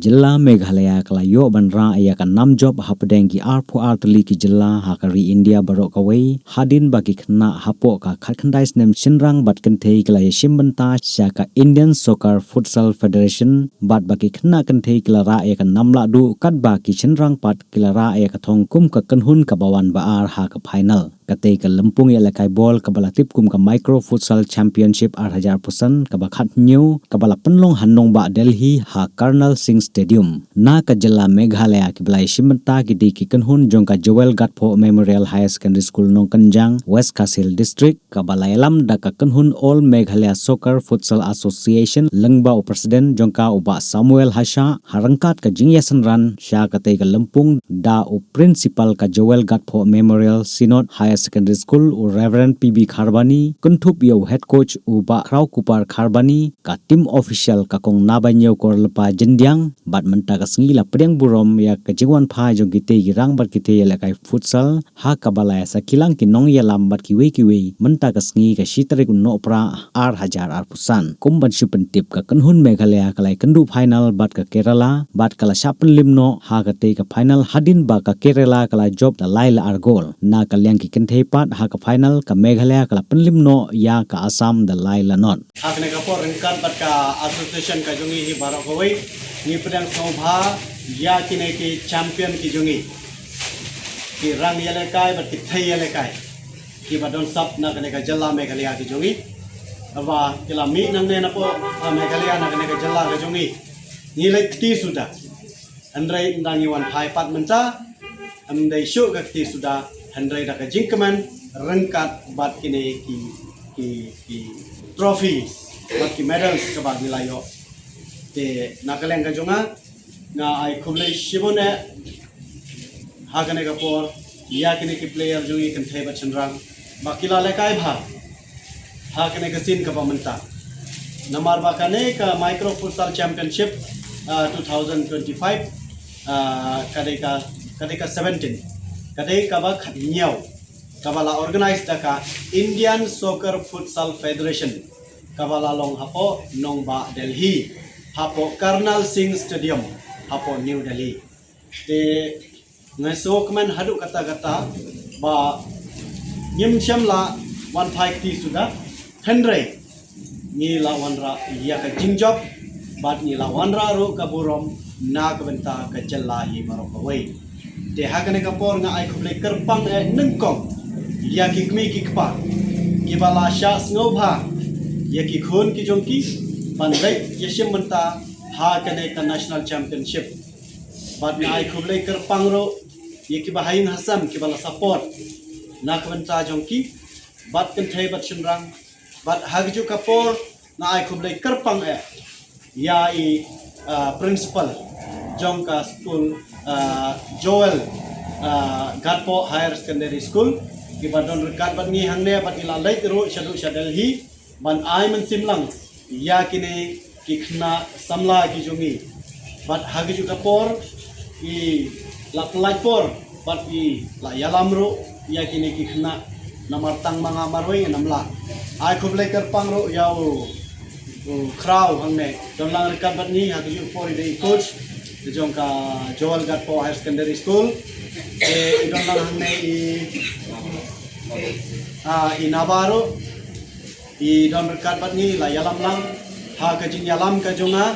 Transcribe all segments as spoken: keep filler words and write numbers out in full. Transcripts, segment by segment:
Jylla Meghalaya ka la ïoh ban rah ïa ka nam jop hapdeng ki arphew ar tylli ki jylla ha ka ri India baroh kawei, hadien ba ki khynnah hapoh ka khatkhyndai snem shynrang bad kynthei ki la ïashim bynta sha ka Indian Soccer Futsal Federation, bad ba ki khynnah kynthei ki la rah ïa ka nam lahduh, katba ki shynrang pat ki la rah ïa ka thong kum ka kynhun kaba wan ba ar ha ka final. Katei ka lympung ïalehkai bol kaba la tip kum ka Micro Futsal Championship ar hajar arphew san kaba khathynñiew, kaba la pynlong ha nongbah Delhi ha Karnal Singh Stadium. Na ka jylla Meghalaya kiba la ïashim bynta ki dei ki kynhun jong ka Joel Gatphoh Memorial Higher Secondary School Nongkynjang, West Khasi Hills District, kaba la ïalam da ka kynhun All Meghalaya Soccer Futsal Association, lyngba u president jong ka u Bah Samuel Hashah, ha ryngkat ka jingïasynran sha katei ka lympung da u principal ka Joel Gatphoh Memorial Synod Higher Secondary School u Reverend P B Kharbani, kynthup ïa u head coach u Bah Khrawkupar Kharbani, ka team official ka Kong Nabañiew Korlypa Jyndiang, bad mynta ka sngi la pdiang burom ïa ka jingwanphai jong kitei ki rangbah kitei ïalehkai futsal, ha kaba la ïasakhiang ki nongïalam bad kiwei kiwei, mynta ka sngi ka shi tarik u Nohprah ar hajar arphew san. Kum ban shu pyntip, ka kynhun Meghalaya ka la ïakynduh final bad ka Kerala, bad ka la shah pynlip noh ha katei ka final hadien ba ka Kerala ka la jop da lai la ar gol. Na ka liang ki kynthei pat ha ka final ka Meghalaya ka la pynlip noh ïa ka Assam da lai la nod. Ha kane ka por ryngkat bad ka association ka jong ngi hi baroh kawei, ngi pdiang sngewbha ïa kine ki champion ki jong ngi, ki rang ïalehkai bad ki thei ïalehkai kiba don sap na kane ka jylla Meghalaya ki jong ngi. Ba ki la mih nangne napoh, ah, Meghalaya na kane ka jylla ka jong ngi. Ngi leit kti suda. Hynrei ynda ngi wanphai pat mynta, ym dei shuh ka kti suda, hynrei da ka jingkmen ryngkat bad kine ki, ki, ki trophies bad ki medals kaba ngi la ïoh. Te na ka liang ka jong nga, nga ai khublei shibun eh ha kane ka por ïa kine ki player jong ngi kynthei bad shynrang ba ki la lehkai bha ha kane ka sien kaba mynta. Namar ba kane ka Micro Futsal Championship, ah, two thousand twenty-five, ah, ka dei ka, ka dei ka seventeen, ka dei kaba khathynñiew, kaba la organize da ka Indian Soccer Futsal Federation, kaba la long hapoh nongbah Delhi, hapoh Karnal Singh Stadium, hapoh New Delhi. Te nga sngewkmen haduh katta katta ba ngim shym la wanphai kti suda, hynrei ngi la wanrah ïa ka jingjop bad ngi la wanrah ruh ka burom na ka bynta ka jylla hi baroh kawei. Te ha kane ka por nga ai khublei kyrpang eh nyngkong ïa ki kmie ki kpa kiba la shah sngewbha ïa ki khun ki jong ki ban leit ïashim bynta ha kane ka National Championship. Bad nga ai khublei kyrpang ruh ïa kiba ha ïing ha sem kiba la support na ka bynta jong ki, bad kynthei bad shynrang. Bad ha kajuh ka por nga ai khublei kyrpang eh ïa i, ah, principal jong ka skul, ah, Joel, ah, Gatphoh Higher Secondary School, kiba don ryngkat bad ngi hangne bad i la leit ruh shaduh sha Delhi ban ai mynsiem lang ïa kine ki khynnah samla ki jong ngi. Bad ha kajuh ka por i la pyllait por bad i la ïalam ruh ïa kine ki khynnah, namar tang ma nga marwei ngam lah. Ai khublei kyrpang ruh ïa u, u Khraw hangne, don lang ryngkat bad ngi ha kajuh ka por, i dei i coach jong ka Joel Gatphoh Higher Secondary School. Te i don lang hangne i, ah, i Naba ruh i don ryngkat bad ngi, la ïalam lang ha ka jingïalam ka jong nga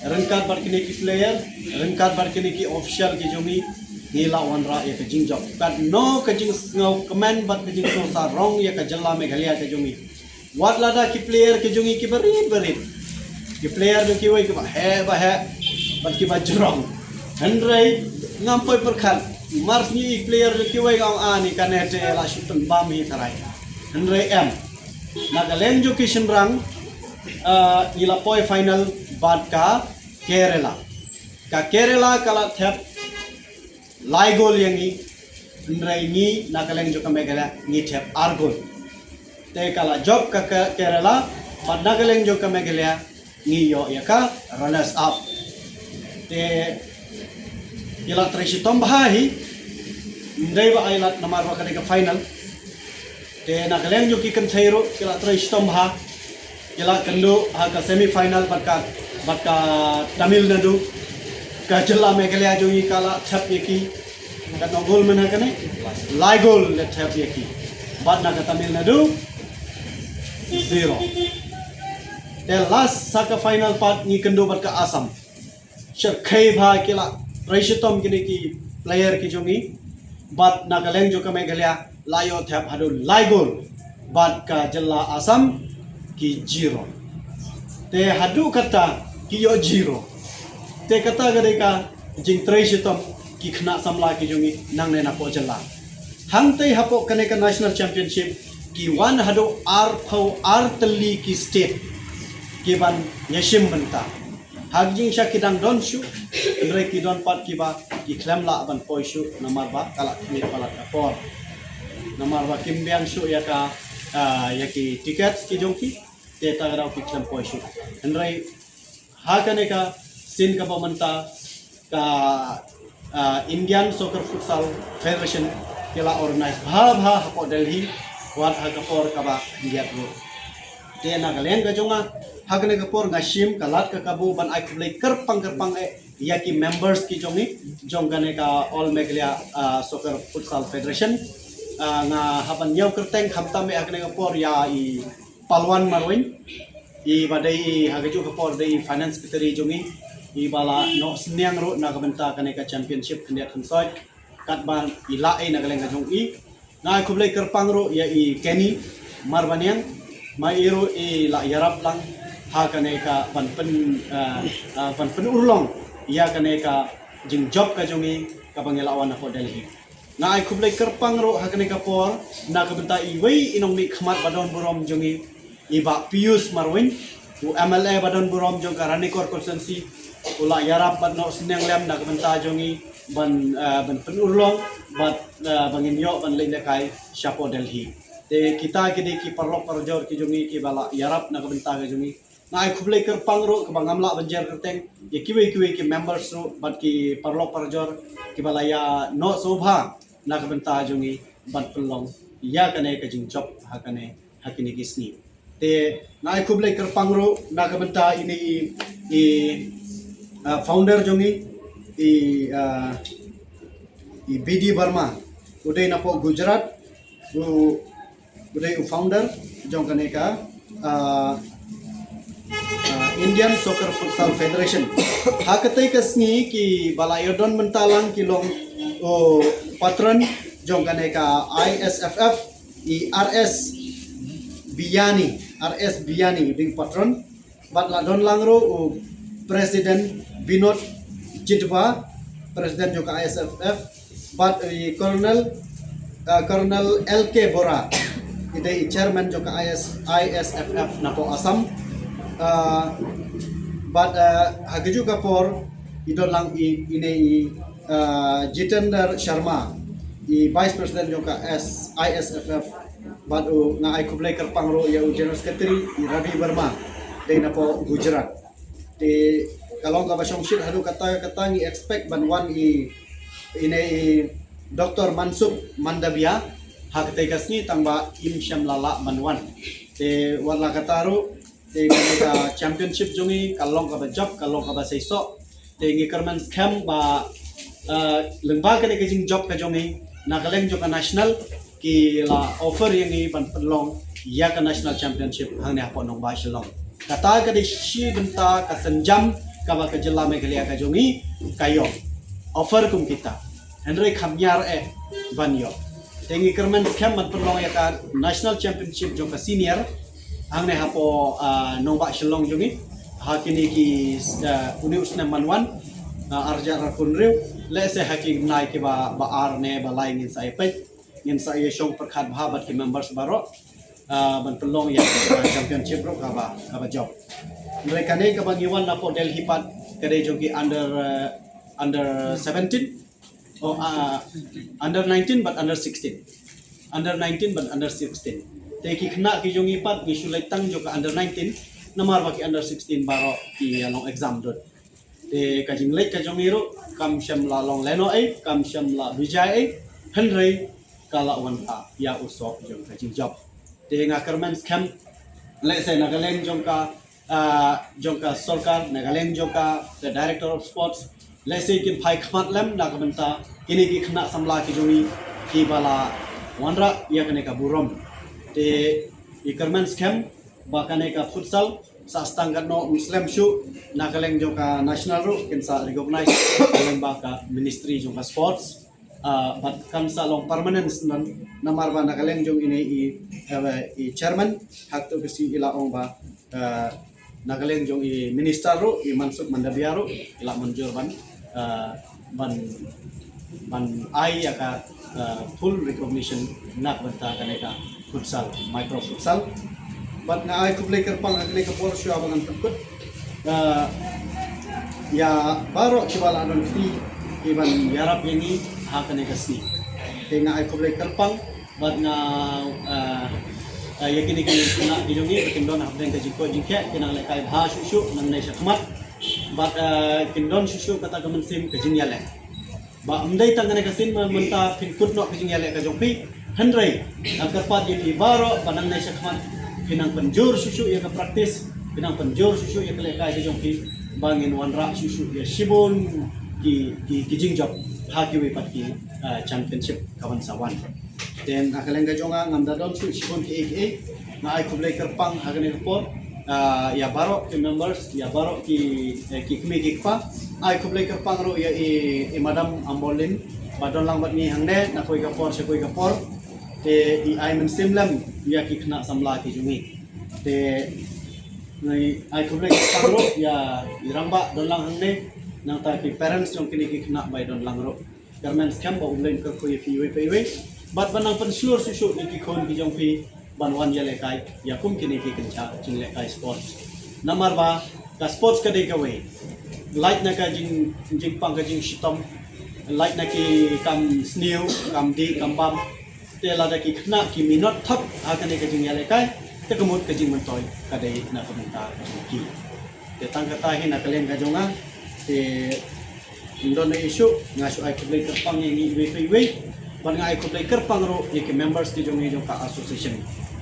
ryngkat bad kine ki player, ryngkat bad kine ki official ki jong ngi, ngi la wanrah ïa ka jingjop. Katno ka jingsngewkmen bad ka jingsngewsarong ïa ka jylla Meghalaya ka jong ngi. Wat lada ki player ki jong ngi kiba rit ba rit, ki player jong kiwei kiba heh ba heh bad kiba jrong, hynrei ngam poi pyrkhat. Mar sngi i player jong kiwei nga ong, ani kane te la shu pynbam hi tharai. Hynrei em. Na ka liang jong ki shynrang, ah, ngi la poi final bad ka Kerala. Ka Kerala ka la thep lai gol ïa ngi, hynrei ngi na ka liang jong ka Meghalaya ngi thep ar gol. Te ka la jop ka, ka Kerala, bad na ka liang jong ka Meghalaya ngi ïoh ïa ka runners up. Te ki la trei shitom bha hi, ym dei ba ai lad namar ba ka dei ka final. Te na ka liang jong ki kynthei ruh ki la trei shitom bha. Ki la kynduh ha ka semi final bad ka, bad ka Tamil Nadu. Ka jylla Meghalaya jong ngi ka la thep ïa ki, ka nong gol mynta kane, lai gol la thep ïa ki. Bad na ka Tamil Nadu, zero. Te last sa ka final pat ngi kynduh bad ka Assam. Sha khei bha ki la trei shitom kine ki player ki jong ngi. Bad na ka liang jong ka Meghalaya la ïoh thep haduh lai gol. Bad ka jylla Assam ki zero. Te haduh kata ki ïoh zero. Te kata ka dei ka jingtrei shitom ki khynnah samla ki jong ngi nangne napoh jylla. Hangtei hapoh kane ka National Championship ki wan haduh arphew ar tylli ki state ki ban ïashim bynta. Ha ka jingshisha ki dang don shuh, hynrei ki don pat kiba ki khlem lah ban poi shuh namar ba ka la khmih palat ka por. Namar ba kim biang shuh ïa ka, ah, ïa ki tickets ki jong ki, te ta ka daw ki khlem poi shuh. Hynrei ha kane ka sien kaba mynta ka, ah, Indian Soccer Futsal Federation ki la organize bha bha hapoh Delhi, wat ha ka por kaba khyndiat ruh. Te na ka liang ka jong nga, ha kane ka por nga shim ka lad ka kabu ban ai khublei kyrpang kyrpang eh ïa ki members ki jong ngi, jong kane ka All Meghalaya, ah, Soccer Futsal Federation. Ah, nga hap ban ïaw kyrteng khamtam eh ha kane ka por ïa i Palwan Marwein, i ba dei i ha kajuh ka por dei i finance secretary jong ngi, i ba la noh synñiang ruh na ka bynta kane ka championship khyndiat khynsoit. Katba i lah ei na ka liang ka jong i. Nga ai khublei kyrpang ruh ïa i Kenny Marbaniang, ma i ruh i la ïarap lang ha kane ka ban pyn, ah, ah, ban pynurlong ïa kane ka jingjop ka jong i kaba ngi la wan hapoh Delhi. Nga ai khublei kyrpang ruh ha kane ka por na ka bynta iwei i nongmihkhmat ba don burom jong i, i Bah Pius Marwein, u M L A ba don burom jong ka Ranikor constituency, u la ïarap bad noh synñiang lem na ka bynta jong i ban, eh, ban pynurlong bad, eh, ba ngin ïoh ban leit lehkai shapoh Delhi. Te kita ki dei ki paralok parajor ki jong i kiba la ïarap na ka bynta ka jong i. Nga ai khublei kyrpang ruh kaba ngam lah ban jer kyrteng ïa kiwei kiwei ki members ruh bad ki paralok parajor kiba la ïa noh sngewbha na ka bynta jong i ban pynlong ïa kane ka jingjop ha kane ha kine ki sngi. Te nga ai khublei kyrpang ruh na ka bynta ine i, i, ah, founder jong i, i, ah, i B D Verma, u dei napoh Gujarat, u, u dei u founder jong kane ka, ah, ah, Indian Soccer Futsal Federation. Ha katei ka sngi kiba la ïoh don mynta lang ki long u patron jong kane ka I S F F, i R S Biani, R S Biani dei u patron. Bad la don lang ruh u President Binod Jitba, President jong ka I S F F, bad i Colonel, uh, Colonel L K Bora, i dei i Chairman jong ka I S, I S F F napoh Assam. Uh, bad, uh, ha kajuh ka por i don lang i, ine i, uh, Jitendra Sharma, i Vice President jong ka S, I S F F, bad u nga ai khublei kyrpang ruh ïa u General Secretary i Ravi Verma, dei napoh Gujarat. Te ka long kaba shongshit haduh katta katta ngi expect ban wan i, ine i Doctor Mansukh Mandaviya ha katei ka sngi tang ba im shym la lah ban wan. Te wat la katta ruh, te kane ka championship jong i ka long kaba jop, ka long kaba seisoh. Te ngi kyrmen skhem ba, eh, lyngba kane ka jingjop ka jong i na ka liang jong ka national ki la offer ïa ngi ban pynlong ïa ka national championship hangne hapoh nongbah Shillong. Kata ka dei shi bynta ka sienjam kaba ka jylla Meghalaya ka jong i ka ïoh offer kum kita. Hynrei kham ïar eh ban ïoh. Te ngi kyrmen skhem ban pynlong ïa ka national championship jong ka senior hangne hapoh, ah, nongbah Shillong jong i. Ha kine ki, ah, une u snem ban wan, ah, arhajar arphew hynriew, lehse ha ki bnai kiba, ba ar ne ba lai ngin sa ïa peit, ngin sa ïa shong pyrkhat bha bad ki members baroh, ah, ban pynlong ïa, ah, championship ruh kaba, kaba jop. Hynrei kane kaba ngi wan napoh Delhi pat ka dei jong ki under, ah, under seventeen. Oh, ah, under nineteen bad under sixteen. Under nineteen bad under sixteen. Te ki khynnah ki jong i pat ngi shu leit tang jong ka under nineteen. Namar ba ki under sixteen baroh ki ïa long exam dud. Te ka jingleit ka jong i ruh kam shym la long lehnoh ei, kam shym la bijai ei. Hynrei ka la wan ka ïa u soh jong ka jingjop. Te nga kyrmen skhem lehse na ka liang jong ka, ah, jong ka sorkar, na ka liang jong ka, ka Director of Sports, lehse kin phai khmat lem na ka bynta kine ki khynnah samla ki jong ngi kiba la wanrah ïa kane ka burom. Te i kyrmen skhem ba kane ka futsal sa stang katno, ym slem shuh, na ka liang jong ka national ruh kin sa recognize lyngba ka ministry jong ka sports. Ah, bad kan sa long permanent syndon, namar ba na ka liang jong ine i, eh, i chairman ha katto ka sngi i la ong ba, eh, na ka liang jong i minister ruh, i Mansukh Mandaviya ruh i la mynjur ban, eh, ban, ban ai ïa ka, eh, full recognition na ka bynta kane ka futsal, micro futsal. Bad nga ai khublei kyrpang ha kane ka por shuwa ba ngan pynkut, eh, ïa baroh kiba la don kti kiban ïarap ïa ngi ha kane ka sngi. Te nga ai khublei kyrpang bad nga, eh, eh, ïa kine ki khynnah ki jong ngi ba kin don hapdeng ka jingkoit jingkhiah, kin nang lehkai bha shuh shuh nangne shakhmat. Bad, eh, kin don shuh shuh kata ka mynsiem ka jingïaleh. Ba ym dei tang kane ka sien mynta phin kut noh ka jingïaleh ka jong phi. Hynrei nga kyrpad ïa phi baroh ba nangne shakhmat phin nang pynjur shuh shuh ïa ka practice, phin nang pynjur shuh shuh ïa ka lehkai ka jong phi, ba ngin wanrah shuh shuh ïa shibun ki, ki, ki jingjop ha kiwei pat ki, ah, championship kaban sa wan. Te na ka liang ka jong nga ngam da don shuh shibun kiei kiei. Nga ai khublei kyrpang ha kane ka por, ah, ïa baroh ki members, ïa baroh ki, eh, ki kmie ki kpa. Ai khublei kyrpang ruh ïa i, i Madam Ambolin ba don lang bad ngi hangne na kawei ka por sha kawei ka por. Te i ai mynsiem lem ïa ki khynnah samla ki jong ngi. Te ngi ai khublei kyrpang ruh ïa i Rangbah don lang hangne, nangta ki parents jong kine ki khynnah ba i don lang ruh. Kyrmen skhem ba U Blei un kyrkhu ïa phi iwei pa iwei bad ban nang pynshlur shuh shuh ïa ki khun ki jong phi ban wan ïalehkai ïa kum kine ki kynja jinglehkai sports. Namar ba ka sports ka dei kawei, lait na ka jing, jingpang ka jingshitom, lait na ki kam sniew, kam dih, kam bam. Te lada ki khynnah ki minot thap ha kane ka jingïalehkai, te ka mut ka jingmyntoi ka dei na ka bynta ka jong ki. Te tang kata hi na ka liang ka jong nga, te ym don ei ei shuh, nga shu ai khublei kyrpang ïa ngi iwei pa iwei. Bad nga ai khublei kyrpang ruh ïa ki members ki jong ngi jong ka association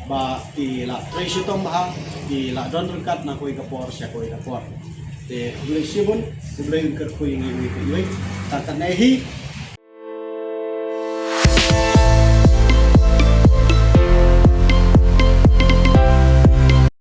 ba ki la trei shitom bha, ki la don ryngkat na kawei ka por sha kawei ka por. Te khublei shibun, khublei un kyrkhu ïa ngi iwei pa iwei. Tang katne hi,